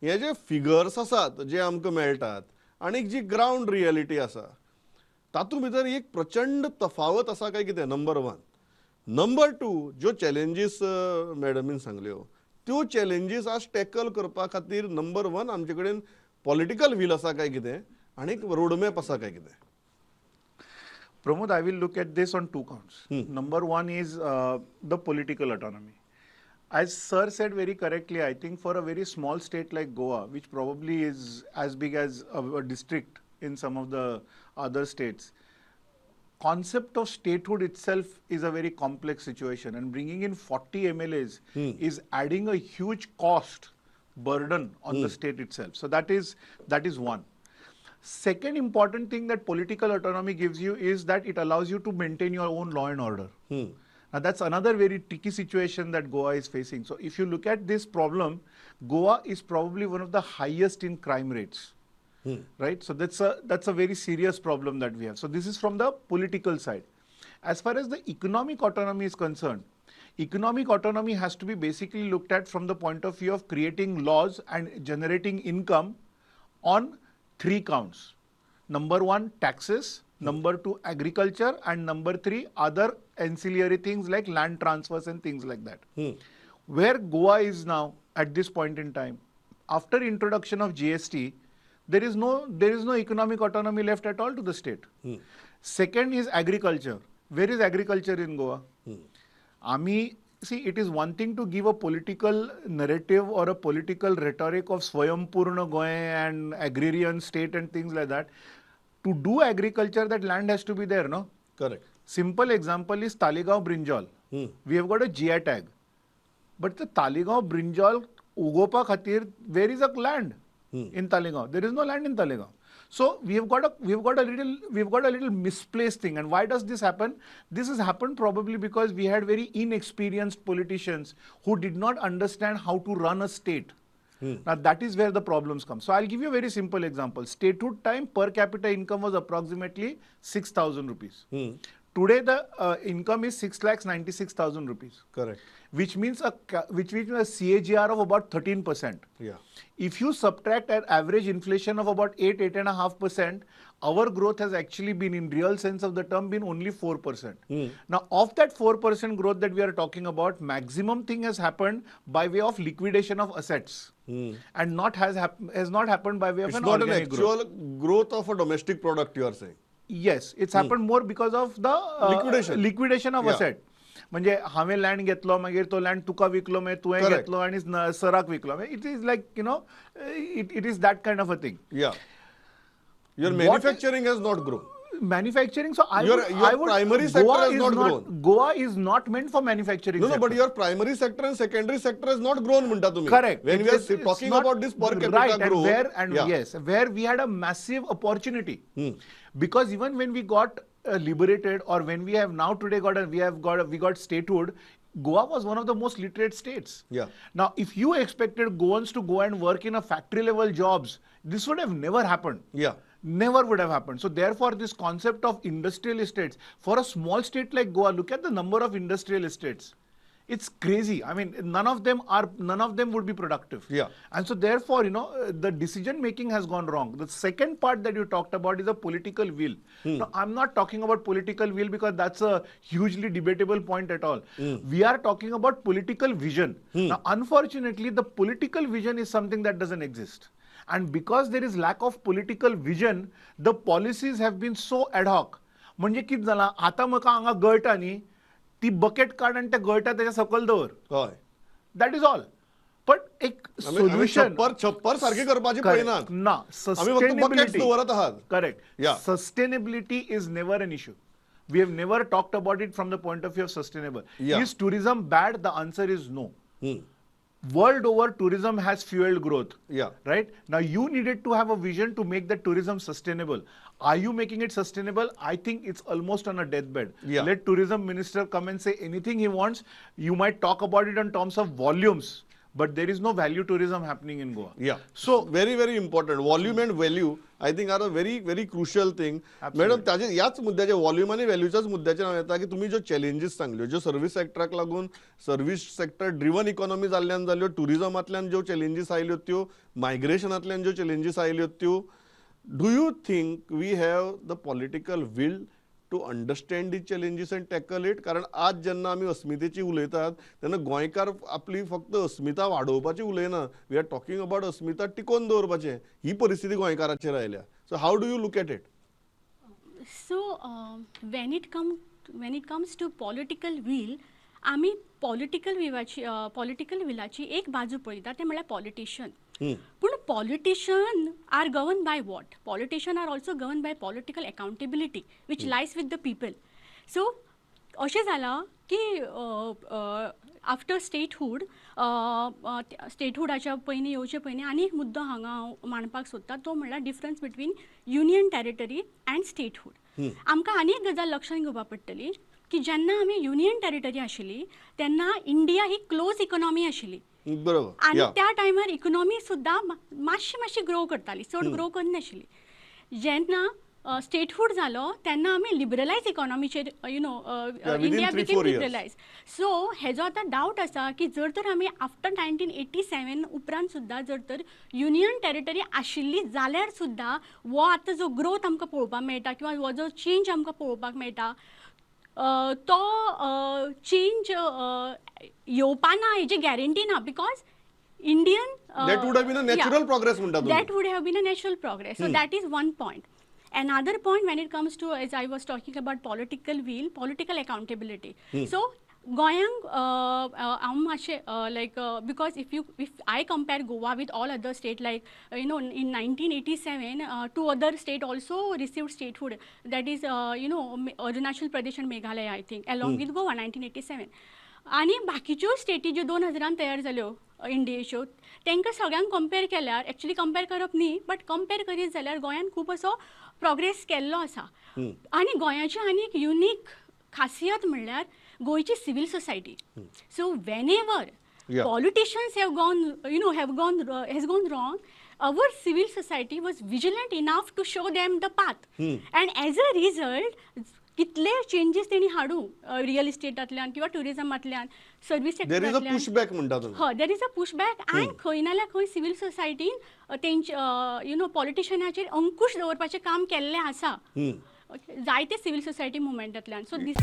हे जे फिगर्स आसात जे आमकां मेळटात आनी जी ग्रावंड रियलिटी आसा तातूंत भितर एक प्रचंड तफावत आसा काय कितें, नंबर वन. नंबर टू, ज्यो चॅलेंजीस मॅडमीन सांगल्यो त्यो चॅलेंजीस आज टॅकल करपा खातीर नंबर वन आमचे कडेन पॉलिटिकल will आसा काय कितें आनी एक रोडमॅप आसा काय कितें? Pramod, I will look at this on two counts. Number one is the political autonomy. As sir said very correctly, I think for a very small state like Goa, which probably is as big as a district in some of the other states, concept of statehood itself is a very complex situation, and bringing in 40 MLAs is adding a huge cost burden on the state itself. So that is one. Second important thing that political autonomy gives you is that it allows you to maintain your own law and order. Now that's another very tricky situation that Goa is facing. So if you look at this problem, Goa is probably one of the highest in crime rates. Right? So that's a very serious problem that we have. So this is from the political side. As far as the economic autonomy is concerned, economic autonomy has to be basically looked at from the point of view of creating laws and generating income on three counts. Number one, taxes. Number two, agriculture. And number three, other ancillary things like land transfers and things like that. Where Goa is now at this point in time, after introduction of GST, there is no economic autonomy left at all to the state. Second is agriculture. Where is agriculture in Goa? See, it is one thing to give a political narrative or a political rhetoric of Swayampurna Goa and agrarian state and things like that. To do agriculture, that land has to be there, no? Correct. Simple example is Taleigao brinjal. We have got a GI tag. But the Taleigao brinjal ugopa khatir, where is a land in Taleigao? There is no land in Taleigao. So we have got a little misplaced thing. And why does this happen? This has happened probably because we had very inexperienced politicians who did not understand how to run a state. Now that is where the problems come. So I'll give you a very simple example. Statehood time per capita income was approximately 6,000 rupees. Today the income is 6,96,000 rupees. Correct. Which means a CAGR of about 13%. Yeah. If you subtract an average inflation of about 8.5%, our growth has actually been, in real sense of the term, been only 4%. Now, of that 4% growth that we are talking about, maximum thing has happened by way of liquidation of assets, and not has not happened by way of it's an not organic an actual growth of a domestic product, you are saying. Yes, it's happened more because of the liquidation of asset. म्हणजे हांवें land घेतलो, मागीर तो land तुका विकलो, मागीर तुवें घेतलो आनी सराक विकलो. It is like, you know, it is that kind of a thing. Yeah. Your manufacturing has not grown. Manufacturing, so I your would, primary sector Goa has not grown. Goa is not meant for manufacturing. No, sector. No, but your primary sector and secondary sector has not grown, म्हणता तुम्ही. Correct. When we are talking about this per capita right, growth. And where, and yes, where we had a massive opportunity. Because even when we got liberated, or when we have now today got, we got statehood, Goa was one of the most literate states. Yeah. Now, if you expected Goans to go and work in a factory level jobs, this would have never happened. Yeah. Never would have happened. So therefore, this concept of industrial estates, for a small state like Goa, look at the number of industrial estates. It's crazy. I mean, none of them would be productive. Yeah. And so therefore, you know, the decision making has gone wrong. The second part that you talked about is a political will. Now, I'm not talking about political will because that's a hugely debatable point at all. We are talking about political vision. Now, unfortunately, the political vision is something that doesn't exist. And because there is lack of political vision, the policies have been so ad hoc. म्हणजे कितें जालां, आतां म्हाका हांगा गळटा न्ही, ती bucket काड आनी त्या गळटा तेच्या सकयल दवर. हय. That is all. But एक सोल्युशन छप्पर सारकें करपाची पळयनात ना. सस्टेनेबिलिटी दवरत आहात. Correct. Sustainability is never an issue. We have never talked about it from the point of view of sustainable. Is tourism bad? The answer is no. World over, tourism has fueled growth. Yeah. Right? Now, you needed to have a vision to make the tourism sustainable. Are you making it sustainable? I think it's almost on a deathbed. Yeah. Let tourism minister come and say anything he wants. You might talk about it in terms of volumes, But there is no value tourism happening in Goa. Yeah. So very very important, volume and value, I think, are a very very crucial thing. Madam, ताजे ह्याच मुद्द्याचे, volume आनी व्हॅल्यूच्याच मुद्द्याचेर हांव येता की तुमी ज्यो challenges सांगल्यो, ज्यो service सेक्टराक लागून, सर्वीस सेक्टर ड्रिवन इकॉनॉमी जाल्ल्यान जाल्यो, ट्युरिजमांतल्यान ज्यो चॅलेंजीस आयल्यो त्यो, मायग्रेशनांतल्यान ज्यो चॅलेंजीस आयल्यो त्यो, do you think we have the political will to understand the challenges and tackle it? कारण आज जेन्ना आमी अस्मितेची उलयतात तेन्ना गोंयकार आपली फक्त अस्मिता वाडोवपाची उलयना, we are talking about अस्मिता टिकोवन दवरपाचें. ही परिस्थिती गोंयकाराचेर आयल्या. So how do you look at it? So when it comes to political will, आमी पॉलिटिकल विलाची एक बाजू पळयता, ते म्हळ्यार पॉलिटिशियन. पूण politician are govern by what? Politician are also govern by political accountability, which lies with the people. So अशें जालां की आफ्टर स्टेटहूड, स्टेटहुडाच्या पयलीं, येवचे पयलीं आनी एक मुद्दो हांगा हांव मांडपाक सोदता, तो म्हणल्यार difference between union territory and statehood. आमकां आनी एक गजाल लक्षांत घेवपा पडटली की जेन्ना आमी युनियन टेरिटरी आशिल्ली तेन्ना इंडिया ही क्लोज इकॉनॉमी आशिल्ली. आनी त्या टायमार इकॉनॉमी सुद्दां मातशी मातशी ग्रो करताली, चड ग्रो करनाशिल्ली. जेन्ना स्टेटहूड जालो तेन्ना आमी लिबरलायज इकॉनॉमीचेर, you know within India 3, became 4 years. Liberalise. So हेजो आतां डावट आसा की जर तर आमी आफ्टर 1987 उपरांत सुद्दां जर तर युनियन टेरिटरी आशिल्ली जाल्यार सुद्दां हो आतां जो ग्रोथ आमकां पळोवपाक मेळटा किंवा हो जो चेंज आमकां पळोवपाक मेळटा, तो चेंज येवपा ना हेजी गॅरंटी ना, because Indian That would have been a natural progress म्हणटा तुमी. That would have been a natural progress. So that is one point. Another point, when it comes to, as I was talking about political will, political accountability. So गोंयांक हांव मातशें like, because if I compare Goa with all other state, like in 1987 two other state also received statehood, that is Arunachal Pradesh and Meghalaya, I think, along with Goa, 1987. आनी बाकीच्यो स्टेटी ज्यो 2000न तयार जाल्यो इंडियेच्यो, तांकां सगळ्यांक कंपेर केल्यार, एक्चुली कंपेर करप न्ही, बट कंपेर करीत जाल्यार गोंयान खूब असो प्रोग्रेस केल्लो आसा. आनी गोंयाची आनी एक युनीक खासियत म्हणल्यार गोंयची civil society. So whenever politicians have gone you know have gone has gone wrong, our civil society was vigilant enough to show them the path, and as a result कितले चेंजीस तेणी हाडूं, real इस्टेटांतल्यान किंवा ट्युरिजमांतल्यान, service there is a सेक्टरांतल्यान, push back म्हणटा तुमी. हय, there is a push back and खंय ना जाल्यार खंय सिवील सोसायटीन तेंचे you know पॉलिटिशनाचेर अंकुश दवरपाचें काम केल्लें आसा जायते सिवील सोसायटी मुवमेंटांतल्यान. So this